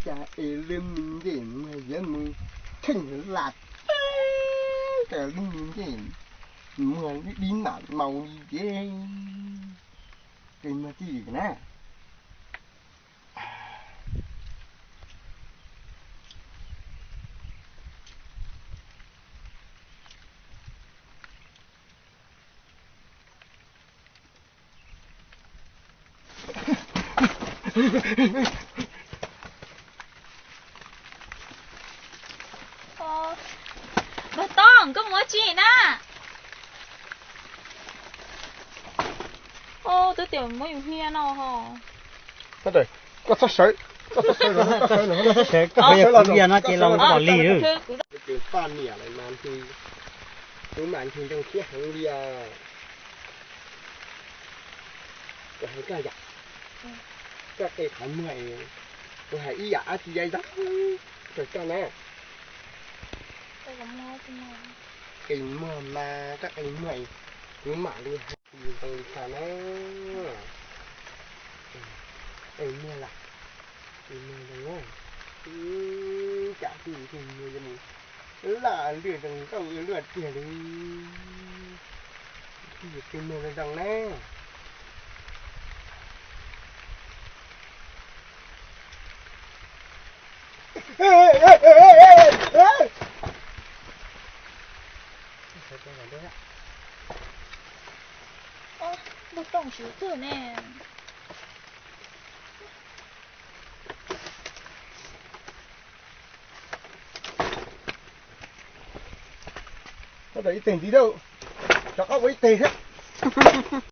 Cas es lub me ncej muag yuav mus theej lam teb tas lub me ncej muag dib mam maus li ces kev muag tij na. Npawg Tooj, koj mus ua tsi na? Twb tias muab yus hnia no ho. Koj txhob sawv, koj txhob sawv, koj txhob sawv, koj sawv no ces los pom lig. Poj niam lawm mas ntshe kuv mas ntshe zoo siab heev li. Kuv hais koj yom, koj qe qhov muag, kuv hais ib yam dab tsi zoo rau koj na. Qe muag mas koj qe muag, kuv mam li hais zoo li cas na. Qe muag lawm, qe muag zoo na. Tsam twg tus muag zoo, laj lwj zoo nkauj luaj tiag li. Tus qe muag zoo zoo na. Npawg Tooj tsis twg ne. Ib teg ntxiv, rov qab ua ib teg thiab.